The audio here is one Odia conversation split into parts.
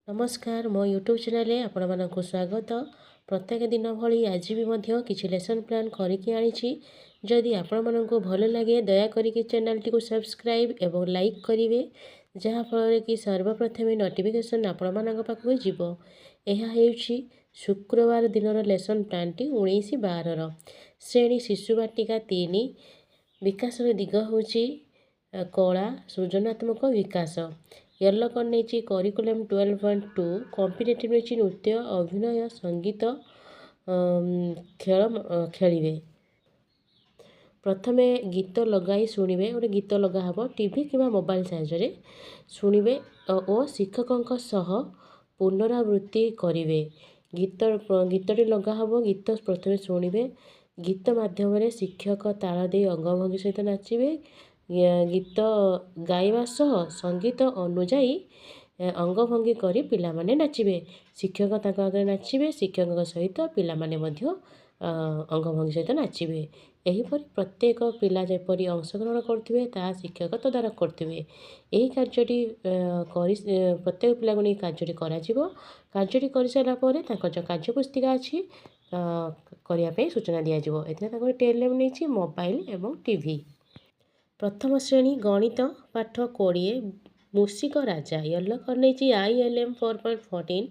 ନମସ୍କାର, ମୋ ୟୁଟ୍ୟୁବ୍ ଚ୍ୟାନେଲ୍ରେ ଆପଣମାନଙ୍କୁ ସ୍ୱାଗତ। ପ୍ରତ୍ୟେକ ଦିନ ଭଳି ଆଜି ବି ମଧ୍ୟ କିଛି ଲେସନ୍ ପ୍ଲାନ୍ କରିକି ଆଣିଛି। ଯଦି ଆପଣମାନଙ୍କୁ ଭଲ ଲାଗେ, ଦୟାକରିକି ଚ୍ୟାନେଲ୍ଟିକୁ ସବସ୍କ୍ରାଇବ୍ ଏବଂ ଲାଇକ୍ କରିବେ, ଯାହାଫଳରେ କି ସର୍ବପ୍ରଥମେ ନୋଟିଫିକେସନ୍ ଆପଣମାନଙ୍କ ପାଖକୁ ଯିବ। ଏହା ହେଉଛି ଶୁକ୍ରବାର ଦିନର ଲେସନ୍ ପ୍ଲାନ୍ଟି, 19/12ର। ଶ୍ରେଣୀ ଶିଶୁ ବାଟିକା 3। ବିକାଶର ଦିଗ ହେଉଛି କଳା ସୃଜନାତ୍ମକ ବିକାଶ। ୟେଲୋ କ'ଣ ନେଇଛି? କରିକୁଲମ୍ 12.2। କମ୍ପିଟେଟିଭ୍ ନେଇଛି ନୃତ୍ୟ, ଅଭିନୟ, ସଙ୍ଗୀତ, ଖେଳ ଖେଳିବେ। ପ୍ରଥମେ ଗୀତ ଲଗାଇ ଶୁଣିବେ। ଗୋଟେ ଗୀତ ଲଗା ହେବ, ଟିଭି କିମ୍ବା ମୋବାଇଲ ସାହାଯ୍ୟରେ ଶୁଣିବେ ଓ ଶିକ୍ଷକଙ୍କ ସହ ପୁନରାବୃତ୍ତି କରିବେ। ଗୀତଟି ଲଗା ହେବ, ଗୀତ ପ୍ରଥମେ ଶୁଣିବେ। ଗୀତ ମାଧ୍ୟମରେ ଶିକ୍ଷକ ତାଳ ଦେଇ ଅଙ୍ଗଭଙ୍ଗୀ ସହିତ ନାଚିବେ। ଗୀତ ଗାଇବା ସହ ସଙ୍ଗୀତ ଅନୁଯାୟୀ ଅଙ୍ଗଭଙ୍ଗୀ କରି ପିଲାମାନେ ନାଚିବେ। ଶିକ୍ଷକ ତାଙ୍କ ଆଗରେ ନାଚିବେ, ଶିକ୍ଷକଙ୍କ ସହିତ ପିଲାମାନେ ମଧ୍ୟ ଅଙ୍ଗଭଙ୍ଗୀ ସହିତ ନାଚିବେ। ଏହିପରି ପ୍ରତ୍ୟେକ ପିଲା ଯେପରି ଅଂଶଗ୍ରହଣ କରୁଥିବେ, ତାହା ଶିକ୍ଷକ ତଦାରଖ କରୁଥିବେ। ଏହି କାର୍ଯ୍ୟଟି କରି ପ୍ରତ୍ୟେକ ପିଲାକୁ ନେଇ କାର୍ଯ୍ୟଟି କରାଯିବ। କାର୍ଯ୍ୟଟି କରିସାରିଲା ପରେ ତାଙ୍କ ଯେଉଁ କାର୍ଯ୍ୟ ପୁସ୍ତିକା ଅଛି, କରିବା ପାଇଁ ସୂଚନା ଦିଆଯିବ। ଏଥିରେ ତାଙ୍କର ଟେଲ୍ ନେଇଛି ମୋବାଇଲ ଏବଂ ଟିଭି। ପ୍ରଥମ ଶ୍ରେଣୀ ଗଣିତ ପାଠ 20, ମୂଷିକ ରାଜା। ୟେଲୋ କଲର୍ ନେଇଛି ILM 4.14।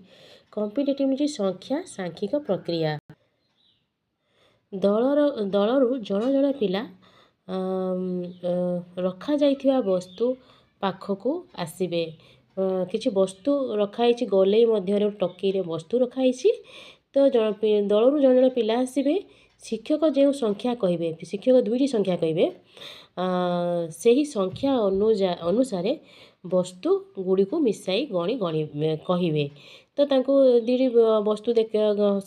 କମ୍ପିଟେଟିଭ୍ ନେଇଛି ସଂଖ୍ୟା ସାଂଖ୍ୟିକ ପ୍ରକ୍ରିୟା। ଦଳରୁ ଜଣ ଜଣ ପିଲା ରଖାଯାଇଥିବା ବସ୍ତୁ ପାଖକୁ ଆସିବେ। କିଛି ବସ୍ତୁ ରଖାହେଇଛି ଗୋଲେଇ ମଧ୍ୟରେ, ଟୋକେଇରେ ବସ୍ତୁ ରଖାହେଇଛି। ତ ଦଳରୁ ଜଣେ ଜଣେ ପିଲା ଆସିବେ। ଶିକ୍ଷକ ଯେଉଁ ସଂଖ୍ୟା କହିବେ, ଶିକ୍ଷକ ଦୁଇଟି ସଂଖ୍ୟା କହିବେ, ସେହି ସଂଖ୍ୟା ଅନୁସାରେ ବସ୍ତୁ ଗୁଡ଼ିକୁ ମିଶାଇ ଗଣି ଗଣି କହିବେ। ତ ତାଙ୍କୁ ଦୁଇଟି ବସ୍ତୁ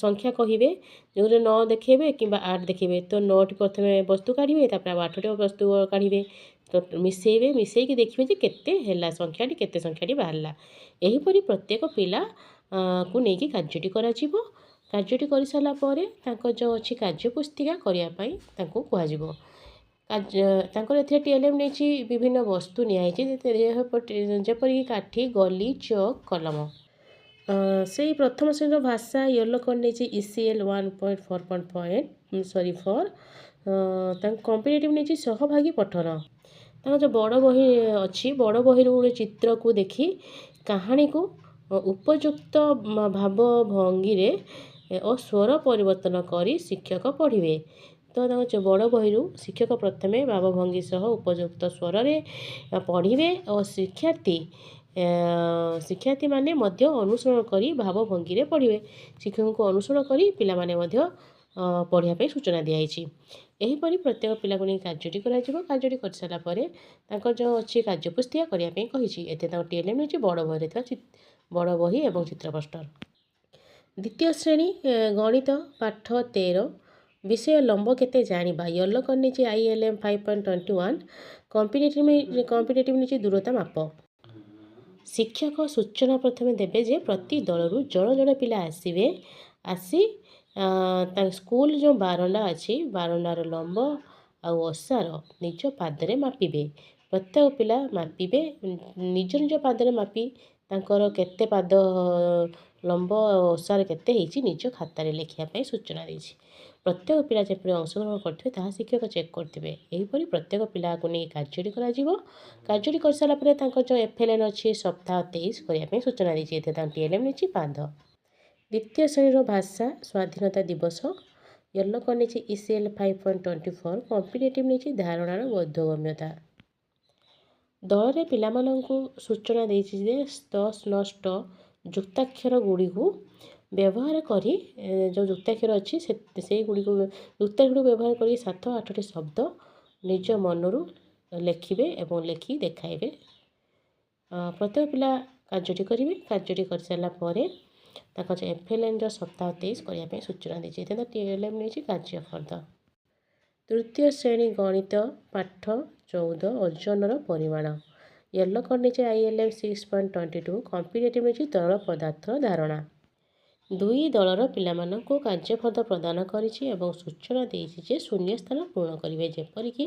ସଂଖ୍ୟା କହିବେ, ଯେଉଁଥିରେ 9 ଦେଖେଇବେ କିମ୍ବା 8 ଦେଖେଇବେ। ତ ନଅଟି ପ୍ରଥମେ ବସ୍ତୁ କାଢ଼ିବେ, ତାପରେ ଆଉ ଆଠଟି ବସ୍ତୁ କାଢ଼ିବେ, ତ ମିଶାଇବେ। ମିଶାଇକି ଦେଖିବେ ଯେ କେତେ ହେଲା ସଂଖ୍ୟାଟି, କେତେ ସଂଖ୍ୟାଟି ବାହାରିଲା। ଏହିପରି ପ୍ରତ୍ୟେକ ପିଲାକୁ ନେଇକି କାର୍ଯ୍ୟଟି କରାଯିବ। କାର୍ଯ୍ୟଟି କରିସାରିଲା ପରେ ତାଙ୍କ ଯେଉଁ ଅଛି କାର୍ଯ୍ୟ ପୁସ୍ତିକା କରିବା ପାଇଁ ତାଙ୍କୁ କୁହାଯିବ। କାର୍ଯ୍ୟ ତାଙ୍କର ଏଥିରେ ଟିଏଲ୍ଏମ୍ ନେଇଛି ବିଭିନ୍ନ ବସ୍ତୁ ନିଆହେଇଛି, ଯେପରିକି କାଠି, ଗଲି, ଚକ୍, କଲମ। ସେଇ ପ୍ରଥମ ଶ୍ରେଣୀର ଭାଷା ୟେଲୋ କ'ଣ ନେଇଛି? ECL 1.4 point point sorry 4। ତାଙ୍କ କମ୍ପିଟେଟିଭ୍ ନେଇଛି ସହଭାଗୀ ପଠନ। ତାଙ୍କ ଯେଉଁ ବଡ଼ ବହି ଅଛି, ବଡ଼ ବହିରୁ ଗୋଟେ ଚିତ୍ରକୁ ଦେଖି କାହାଣୀକୁ ଉପଯୁକ୍ତ ଭାବ ଭଙ୍ଗୀରେ ଓ ସ୍ୱର ପରିବର୍ତ୍ତନ କରି ଶିକ୍ଷକ ପଢ଼ିବେ। ତ ତାଙ୍କ ବଡ଼ ବହିରୁ ଶିକ୍ଷକ ପ୍ରଥମେ ଭାବଭଙ୍ଗୀ ସହ ଉପଯୁକ୍ତ ସ୍ୱରରେ ପଢ଼ିବେ ଓ ଶିକ୍ଷାର୍ଥୀମାନେ ମଧ୍ୟ ଅନୁସରଣ କରି ଭାବଭଙ୍ଗୀରେ ପଢ଼ିବେ। ଶିକ୍ଷକଙ୍କୁ ଅନୁସରଣ କରି ପିଲାମାନେ ମଧ୍ୟ ପଢ଼ିବା ପାଇଁ ସୂଚନା ଦିଆହେଇଛି। ଏହିପରି ପ୍ରତ୍ୟେକ ପିଲାକୁ ନେଇ କାର୍ଯ୍ୟଟି କରାଯିବ। କାର୍ଯ୍ୟଟି କରିସାରିଲା ପରେ ତାଙ୍କର ଯେଉଁ ଅଛି କାର୍ଯ୍ୟ ପୁସ୍ତିକା କରିବା ପାଇଁ କହିଛି। ଏଥିରେ ତାଙ୍କ ଟିଏଲ୍ଏମ୍ ହେଉଛି ବଡ଼ ବହିରେ ଥିବା ବଡ଼ ବହି ଏବଂ ଚିତ୍ର ପୋଷ୍ଟର। ଦ୍ୱିତୀୟ ଶ୍ରେଣୀ ଗଣିତ ପାଠ 13, ବିଷୟ ଲମ୍ବ କେତେ ଜାଣିବା। ୟେଲୋ କଲର୍ ନେଇଛି ILM 5.21। କମ୍ପିଟେଟିଭ୍ ନେଇଛି ଦୂରତା ମାପ। ଶିକ୍ଷକ ସୂଚନା ପ୍ରଥମେ ଦେବେ ଯେ ପ୍ରତି ଦଳରୁ ଜଣ ଜଣ ପିଲା ଆସିବେ। ଆସି ତାଙ୍କ ସ୍କୁଲ ଯେଉଁ ବାରଣ୍ଡା ଅଛି, ବାରଣ୍ଡାର ଲମ୍ବ ଆଉ ଓସାର ନିଜ ପାଦରେ ମାପିବେ। ପ୍ରତ୍ୟେକ ପିଲା ମାପିବେ, ନିଜ ନିଜ ପାଦରେ ମାପି ତାଙ୍କର କେତେ ପାଦ ଲମ୍ବ, ଓସାର କେତେ ହେଇଛି, ନିଜ ଖାତାରେ ଲେଖିବା ପାଇଁ ସୂଚନା ଦେଇଛି। ପ୍ରତ୍ୟେକ ପିଲା ଯେପରି ଅଂଶଗ୍ରହଣ କରିଥିବେ, ତାହା ଶିକ୍ଷକ ଚେକ୍ କରୁଥିବେ। ଏହିପରି ପ୍ରତ୍ୟେକ ପିଲାକୁ ନେଇ କାର୍ଯ୍ୟଟି କରାଯିବ। କାର୍ଯ୍ୟଟି କରିସାରିଲା ପରେ ତାଙ୍କର ଯେଉଁ ଏଫ୍ଏଲ୍ଏନ୍ ଅଛି, ସପ୍ତାହ 23 କରିବା ପାଇଁ ସୂଚନା ଦେଇଛି। ଏଥିରେ ତାଙ୍କ ଟିଏଲ୍ଏମ୍ ନେଇଛି ପାଦ। ଦ୍ୱିତୀୟ ଶ୍ରେଣୀର ଭାଷା ସ୍ୱାଧୀନତା ଦିବସ। ୟେଲୋ କ'ଣ ନେଇଛି? ECL 5.24। କମ୍ପିଟେଟିଭ୍ ନେଇଛି ଧାରଣାର ବୋଧଗମ୍ୟତା। ଦଳରେ ପିଲାମାନଙ୍କୁ ସୂଚନା ଦେଇଛି ଯେ ସ୍ତ, ସ୍ନ, ଷ୍ଟ ଯୁକ୍ତାକ୍ଷର ଗୁଡ଼ିକୁ ବ୍ୟବହାର କରି, ଯେଉଁ ଯୁକ୍ତାକ୍ଷର ଅଛି ସେଇଗୁଡ଼ିକୁ ଯୁକ୍ତାକ୍ଷର ବ୍ୟବହାର କରି ସାତ ଆଠଟି ଶବ୍ଦ ନିଜ ମନରୁ ଲେଖିବେ ଏବଂ ଲେଖି ଦେଖାଇବେ। ପ୍ରତ୍ୟେକ ପିଲା କାର୍ଯ୍ୟଟି କରିବେ। କାର୍ଯ୍ୟଟି କରିସାରିଲା ପରେ ତାଙ୍କ ଏଫ୍ଏଲ୍ଏନ୍ର ସପ୍ତାହ 23 କରିବା ପାଇଁ ସୂଚନା ଦେଇଛି। ଏଥିରେ ଟିଏଲ୍ଏମ୍ ନେଇଛି କାର୍ଯ୍ୟ ଫର୍ଦ୍ଦ। ତୃତୀୟ ଶ୍ରେଣୀ ଗଣିତ ପାଠ 14, ଓଜନର ପରିମାଣ। ୟେଲୋ କ'ଣ ନେଇଛି? ILM 6.22। କମ୍ପିଟେଟିଭ୍ ନେଇଛି ତରଳ ପଦାର୍ଥର ଧାରଣା। ଦୁଇ ଦଳର ପିଲାମାନଙ୍କୁ କାର୍ଯ୍ୟଫର୍ଦ୍ଦ ପ୍ରଦାନ କରିଛି ଏବଂ ସୂଚନା ଦେଇଛି ଯେ ଶୂନ୍ୟ ସ୍ଥାନ ପୂରଣ କରିବେ, ଯେପରିକି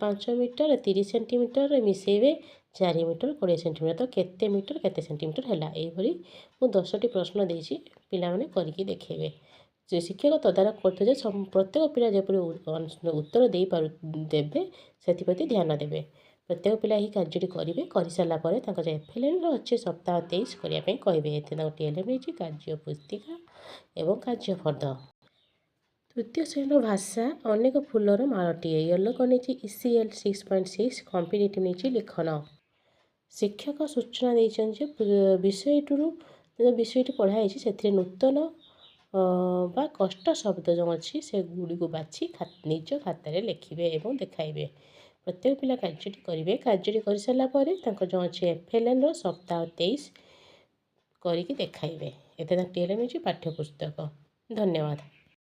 5 ମିଟର 30 ସେଣ୍ଟିମିଟରରେ ମିଶାଇବେ। 4 ମିଟର 20 ସେଣ୍ଟିମିଟର। ତ କେତେ ମିଟର କେତେ ସେଣ୍ଟିମିଟର ହେଲା? ଏଇଭଳି ମୁଁ 10ଟି ପ୍ରଶ୍ନ ଦେଇଛି, ପିଲାମାନେ କରିକି ଦେଖେଇବେ। ଶିକ୍ଷକ ତଦାରଖ କରୁଥିବେ ଯେ ପ୍ରତ୍ୟେକ ପିଲା ଯେପରି ଉତ୍ତର ଦେଇପାରୁ ଦେବେ, ସେଥିପ୍ରତି ଧ୍ୟାନ ଦେବେ। ପ୍ରତ୍ୟେକ ପିଲା ଏହି କାର୍ଯ୍ୟଟି କରିବେ। କରିସାରିଲା ପରେ ତାଙ୍କ ଯେଉଁ ଏଫ୍ଏଲ୍ଏନ୍ର ଅଛି ସପ୍ତାହ 23 କରିବା ପାଇଁ କହିବେ। ଏଥିରେ ତାଙ୍କ ଟିଏଲ୍ଏମ୍ ନେଇଛି, କାର୍ଯ୍ୟ ପୁସ୍ତିକା ଏବଂ କାର୍ଯ୍ୟ ଫର୍ଦ୍ଦ। ତୃତୀୟ ଶ୍ରେଣୀର ଭାଷା, ଅନେକ ଫୁଲର ମାଳଟିଏ। ୟେଲୋ ନେଇଛି ECL 6.6, competitive ନେଇଛି ଲିଖନ। ଶିକ୍ଷକ ସୂଚନା ଦେଇଛନ୍ତି ଯେ ବିଷୟଟିରୁ, ଯେଉଁ ବିଷୟଟି ପଢ଼ା ହେଇଛି, ସେଥିରେ ନୂତନ ବା କଷ୍ଟ ଶବ୍ଦ ଯେଉଁ ଅଛି, ସେଗୁଡ଼ିକୁ ବାଛି ନିଜ ଖାତାରେ ଲେଖିବେ ଏବଂ ଦେଖାଇବେ। ପ୍ରତ୍ୟେକ ପିଲା କାର୍ଯ୍ୟଟି କରିବେ। କାର୍ଯ୍ୟଟି କରିସାରିଲା ପରେ ତାଙ୍କ ଯେଉଁ ଅଛି ଏଫ୍ଏଲ୍ଏନ୍ର ସପ୍ତାହ 23 କରିକି ଦେଖାଇବେ। ଏଥିରେ ତାଙ୍କ ଟିଏଲ୍ଏମ୍ ହେଉଛି ପାଠ୍ୟପୁସ୍ତକ। ଧନ୍ୟବାଦ।